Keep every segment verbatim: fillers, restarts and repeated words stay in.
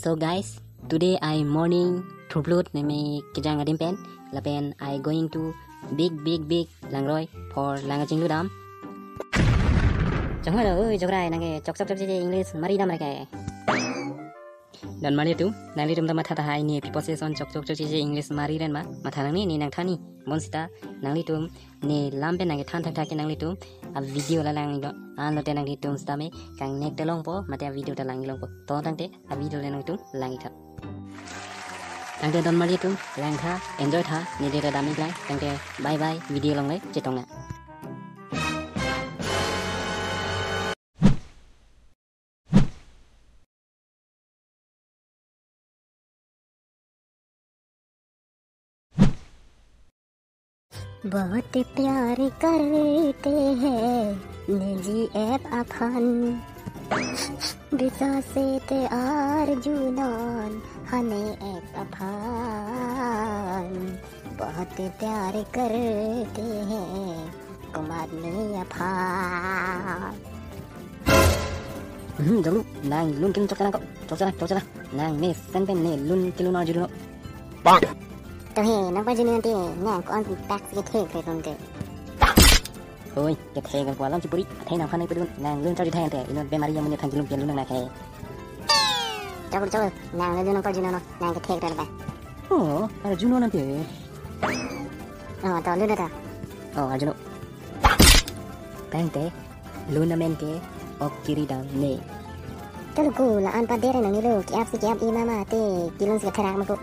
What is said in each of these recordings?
So guys, today I morning thuplut neme kejang adim pen, lapen I going to big big big langroi for lang kachinglu dam. Chonghoi lo, oi Jograi nangke chok chok chok cheche English mari dam reke. Don marli atum, nanglitum ta matha tahai ne pi posi son chok chok chok cheche English mari ren ma, matha nangne ne nangthani, bonsita nanglitum ne lam pen nangkethan thakthak ke nanglitum a video la lang lo, anlote nanglitum sitame kangnek ta longpo, mate a video ta lang longpo. To tangte a video le nanglitum lang-ik tha. Tangte don marli atum, lang tha, enjoy tha, ne dere dam-ik lang, tangte bye bye, video along le chetong nang. बहुत प्यार करते हैं निजी app aphan, bisase te arjunon hane app aphan, बहुत प्यार करते हैं komatne aphan. Hmm, jonglu, nang lun kin chok chelang ko, chok chelang, chok chelang. Nang mesen pen ne lun kelun arjunon. Bang. To he, nangparjunon te, nang ko-an tax kethek re tun te. Oi, kethek ko alam chipuri, athe nangphan nangpedun, nang lun charju thai ante, inut bemari amonit aphan kelun kelun nang nang he. Chok chok, nang lun nangparjunon, nang kethek re ba. Oh, arjunon ante. Oh, to lun ta. Oh, arjunon. Tangte, lun amen ke, ok kiri dam ne. Tulu ku, la-an padere nangne lo, ke-ap si ke-ap-i mama te, kelun si ketherak ma ko.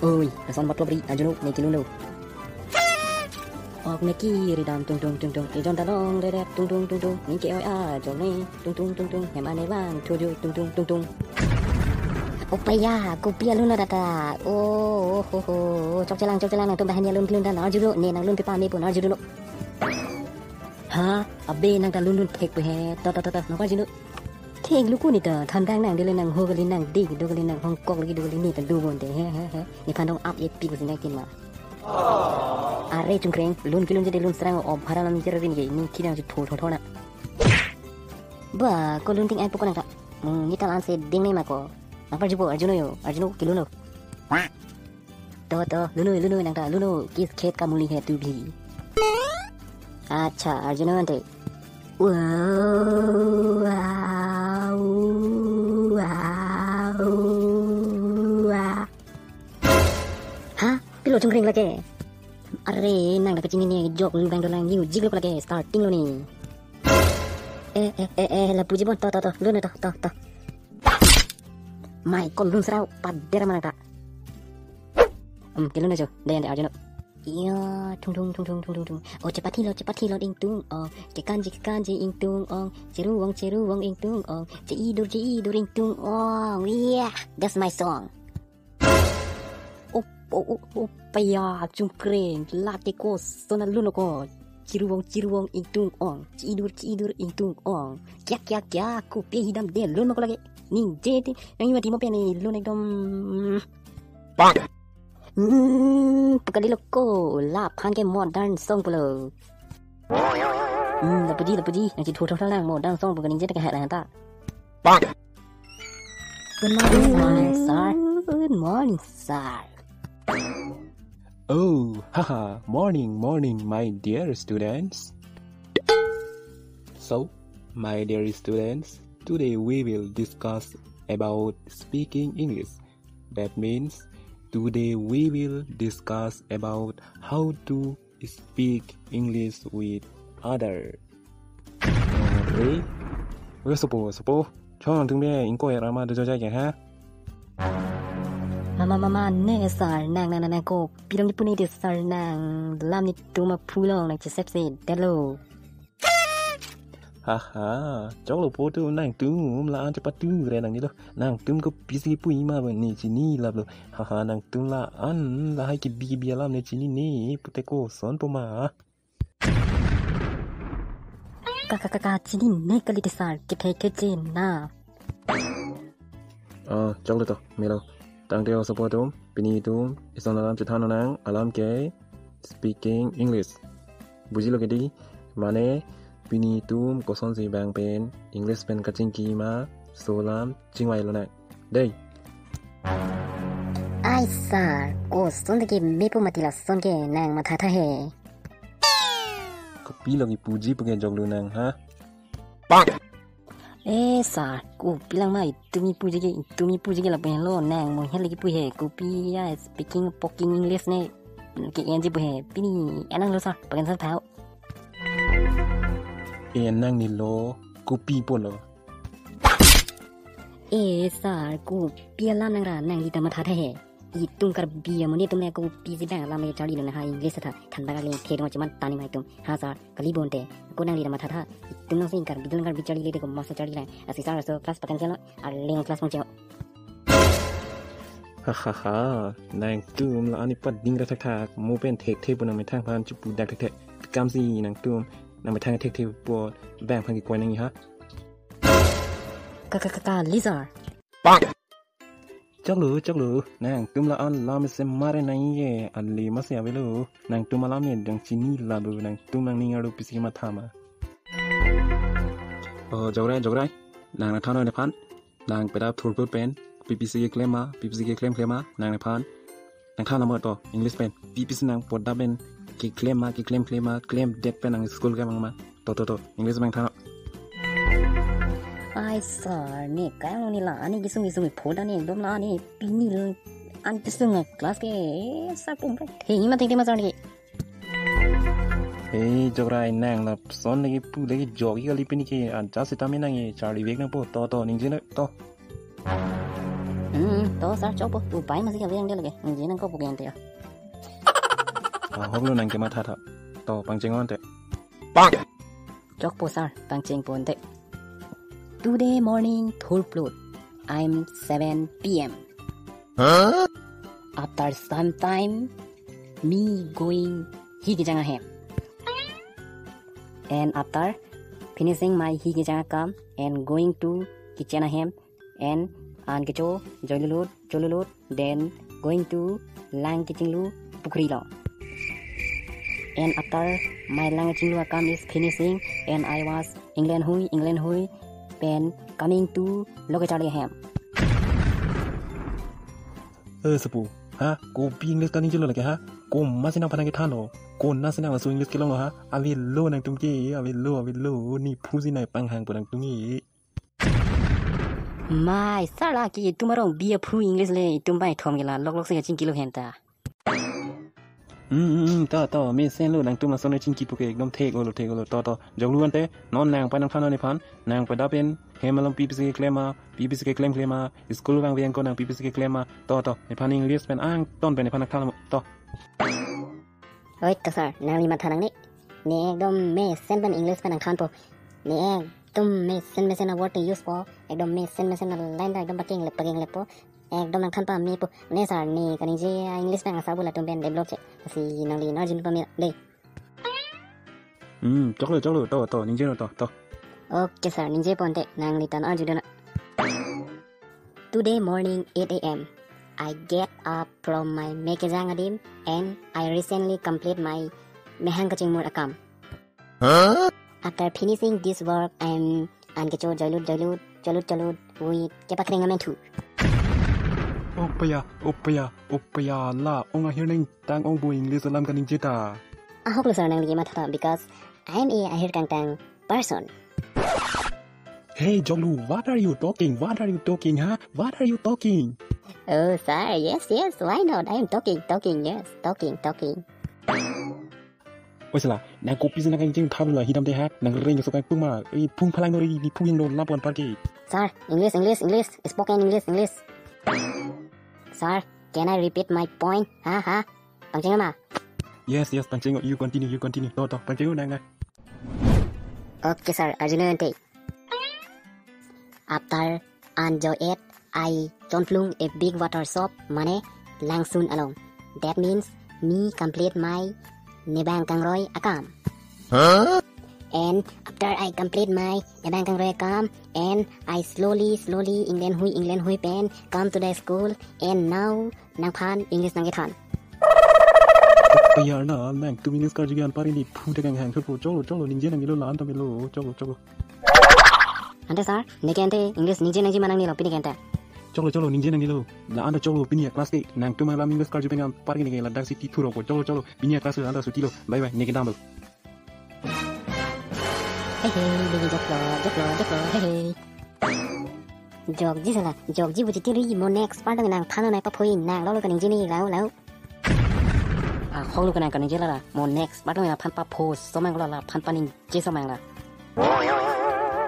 Oi, lason batlop ri, arjunon, ne kelun lo. Ok ne kiri dam tung tung tung tung, ejon ta long re re tung tung tung tung, ne ke-oi ajok ne tung tung tung tung, hem ane vang thuju tung tung tung tung. Opaya, kopi alun lo data. Oh, oh, oh, oh, chok chelang, chok chelang, nangtum bahan ya lun kelun ta, arjunon, ne nang lun pepa me pun arjunon. Ha, abe nang ta lun lun thek pe he, to to to to, nangparjunon. Thek lo ko ne ta, than dang nang dele nang ho kali nang di, do kali nang hongkok lagi do kali ne ta do bon te, he he he. Nephan dong ap-et pi ko si nang kin ma. Are chungkreng, lun kelun je de lun serang o bhara lam jer rin ke, ne kidang si thol thol thol na. Ba, ko lun ting ai pukon nang ta. Hmm, ne ta la-an si ding ne ma ko. Nangparjupo, arjunon yo, arjunon kelun lo. To to, lunoi, lunoi nang ta, lunoi, kis khet ka muli hai tu bhi. Acha, arjunon ante. Wow, wow, wow, wow. Ha? Pilo chungkreng lake? Are, nang ta kachinine jok lun bang dolang, music lo lake, starting lo ne. Eh, eh, eh, eh, lapuji bon, to, to, to, lun to, to, to. Mai, ko lun serau, padere ma nang ta. Hmm, kelun ajo, daya ante arjunon. Iya, tung tung tung tung tung tung tung. Oh, chepathi lo, chepathi lo ingtung ong. Kekanji, kekanji ingtung ong. Cheruong, cheruong ingtung ong. Che-idur, che-idur ingtung ong. Yeah, that's my song. Oh, oh, oh, oh, paya, chungkreng, late ko, sona lun ko. Cheruong, cheruong ingtung ong. Che-idur, che-idur ingtung ong. Kya, kya, kya, kopi hidam de lun ma ko lake. Ningje te, nang ima timo pen ne lun ekdom. Bang. Hmm, pukadi lo ko, laphan ke modern song pulo. Hmm, lapuji, lapuji, nang si thotho nang modern song pukadi je ta ke hai lang ta. Bang. Good morning, sir. Good morning, sir. Oh, haha, morning, morning, my dear students. So, my dear students, today we will discuss about speaking English. That means, today we will discuss about how to speak English with other. Are, we sopo, sopo. Chong tung be, ingkoi rama do jajai ke ha? Mama, mama, ne sir, nang, nang, nang, nang, ko, pirong ni puni de sir, nang, lam netum aphu along, nang chesep se, delo. Haha, choklo po tu nangtum, la-an chepatu re nangji lo. Nangtum kopi si pu ima ba ne chinilap lo. Haha, nangtum la-an, lahai kebi kebi alam ne chinine, pute koson po ma. Ka, ka, ka, ka, chinine kali de sir, kethe kethe na. Ah, choklo to, melo. Tangte o sopo atum, pini itum, ison alam chethan nang, alam ke speaking English. Bujilo ke di, mane, pini itum kosonsi bang pen, English pen kachingki ma, So alam chingvai lonang. Dei. Ai sir, koson de ke mepo mati lason ke nang mathatha he. Kopi lagi puji puke joklu nang ha? Eh sir, kopi lang ma itum kipuji ke, itum kipuji ke lapen lo nang mo hel kipu he, kopi ya speaking poking English ne ke enji pu he, pini enang lo sir, pakan sir thau. Enang ni lo, kopi po lo. Eh sir, kopi alam nang ra, nangli ta mathatha he. Itum Karbi amonit atum le kopi si bang alam charli lo nang ha English tha. Than bang le the dong chiman tani mai tum. Ha sir, kali bonte. Ko nangli ta mathatha. Itum nang si Karbi dun Karbi charli le de ko masa charli lang. Asi sir so class pakan chelo. Arleng class pon chelo. Ha ha ha. Nangtum la ani pat ding ra thak thak. Mo pen thekthe pu nangmethang aphan chepudak thekthe. Kam si nangtum nangmethang thekthe pu bang aphan kekoi nang ha. Ka ka ka ka li sir. Choklo, choklo, nangtum la an lam se mare nang ye, ali masi avelo, nangtum alam ne dang chini labu, nangtum nangning arlo pisi matha ma. Oh, jokrai, jokrai, nang nangthan non nephan, nang peda thurpur pen, P P C keklem ma, P P C keklem klem ma, nang nephan, nangthan amo to, English pen, P P C nang poda pen, keklem ma, keklem klem ma, klem det pen nang school ke mang ma, to, to, to, English pen nangthan. Ai sir, ne kaya ni la, ani kisung kisung phoda ne, dom la ne, pini lo, an kisung class ke, sir pum ke. He, ima tingting ma sir ne. He, jokrai nang lason lagi pu lagi jok kali pini ke, an jas sita me nang ye, charli vek nang po, to, to, ningje na, to. Hmm, to sir, chokpo, upai masi kave yang dia lagi, ningje nang ko pu ke ante ya. Ah, hok lo nang ke mathatha, to, pangcheng non te. Chokpo sir, pangcheng ponte. Today morning thurplot, I'm seven P M. Huh? After some time, me going hi kejang ahem. And after finishing my hi kejang akam and going to kitchen ahem, and an kecho joilulut, cholulut, then going to lang kechinglu pukhri lo. And after my lang kechinglu akam is finishing, and I was England hui, England hui, then coming to lo kecharli ahem. Eh, sepu, ha? Kopi English kaningje lo lake ha? Ko masi nangphan kethan lo. Ko nasi nang laso English kelong lo ha? Avelo nangtum ke, avelo, avelo. Ne phu si nangpanghang po nangtum ke. Mai, sir la ke itum arong bi aphu English le itum bai thom ke la lok lok si kachingki lo henta. Hmm, hmm, hmm, to, to, mesen lo nangtum lason chingki pu ke ekdom thek olo, thek olo, to, to. Joklu ante, non nang pai nangthan non nephan, nang pada pen, hem along P P C keklem ma, P P C keklem klem ma, school vang veng ko nang P P C keklem ma, to, to, nephan English pen angton pen nephan nangthan mo, to. Oi, to sir, nangli matha nangne. Ne ekdom mesen pen English pen nangthanpo. Ne ekdom mesen mesen a word use po. Ekdom mesen mesen a line ta ekdom paking lep paking lep po. Ekdom nangthan pame po. Ne sir, ne kaningje English pen asar bula tum pen develop che. Lasi nangli nang arjun pame de. Hmm, choklo, choklo, to, to, ningje non to, to. Okay sir, ningje ponte, nangli ta nang arjun dona. Today morning eight A M, I get up from my me kejang adim and I recently complete my mehang kachingmur akam. Huh? After finishing this work, I'm an kecho joilut joilut, cholut cholut, ui, kepakring amen thu. Opaya, opaya, opaya, la ong ahir nangtang ong bu English alam kaningje ta. Ahok lo sir nangli matha because I am a ahir kangtang person. Hey, Joklu, what are you talking? What are you talking, huh? What are you talking? Oh, sir, yes, yes, why not? I am talking, talking, yes, talking, talking. Oi sir la, nang kopi si nang kangjeng thap la hidam te ha, nang reng so kangtung ma, eh, phung phalang no ri, di phung yang no lampon parke. Sir, English, English, English, spoken English, English. Sir, can I repeat my point? Ha, ha. Pangcheng ma? Yes, yes, pangcheng, you continue, you continue. To, to, pangcheng nang na. Okay, sir, arjun ante. After an jo et, I chonplung a big water sop, mane langsun along. That means me complete my nebang kangroi akam. Huh? And after I complete my nebang kangroi akam, and I slowly, slowly, England hui, England hui pen, come to the school, and now nangphan English nangkethan. Payar na, nangtum English karju ke anpar ini phu te kanghang thupo, choklo, choklo, ningje nang ilo la-an ta melo, choklo, choklo. Ante sir, neke ante English ningje nangji ma nangnelo pini ke ante. Choklo choklo, ningje nangnelo. La anta choklo, pini a-class ke nangtum alam English karju pen anpar ke neke ladak si tithu rokpo. Choklo choklo, pini a-class ke anta suti lo. Bye bye, neke damlo. Hey hey, bini joklo, joklo, joklo, hey hey. Jokji sala, jokji pu chitiri, mo next part nang phan nang paphoi nang, lo lo kaningje ni, lau lau. Ah, hok lo kanang kaningje la la, mo next part nang phan papho somang lo la, phan paningje somang la.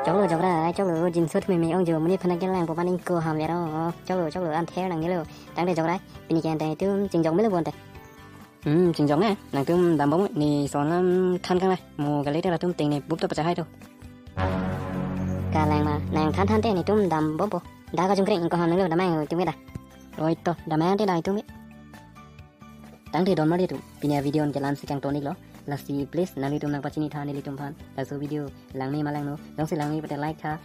Choklo jokra, choklo, jinsut meme ongjo, monit aphan kelang po paning ko ham vero. Choklo choklo, anther nangnelo. Tangte jokra, pini ke ante itum chingjok melo bo ante. Hmm, chingjok ne, nangtum dambom, ne son alam than kang ne, mo kali te latum ting ne bup to pachahai to. Kalang ma, nang than than te netum dambompo. Da kachungkreng ingko ham nanglo, damnang itum ke da. Oi to, damnang te da itum ke. Tangte don mali tum, pini a-video ke la-an si kangton iklo. Lasi please nanglitum nangpachini tha nelitum aphan. Laso video langme ma langno, jongsi langme pute like tha,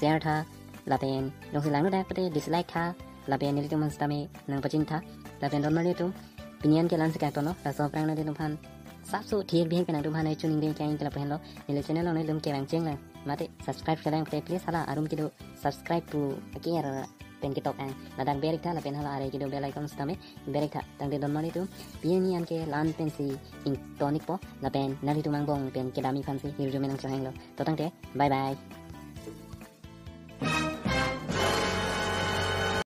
share tha, lapen jongsi langno dak pute dislike tha, lapen nelitum aphan sitame nangpachini tha. Lapen don mali tum, pini an ke la-an si kangtonlo, laso aphrang nanglitum aphan sapso thik bihek pen nangtum aphan ai chuning ding kang ke lapu henlo. Neli channel along nelitum kevang cheng lang, mate subscribe kelang pute please hala arum kedo subscribe pu aker pen ketok ang. Ladak bell iktha lapen hala are kedo bell icon sitame bell iktha. Tangte don mali tum, pini an ke la-an pensi ington ikpo, lapen nanglitum angbong pen kedam aphansi hirjume nangchohanglo. To tangte, bye bye.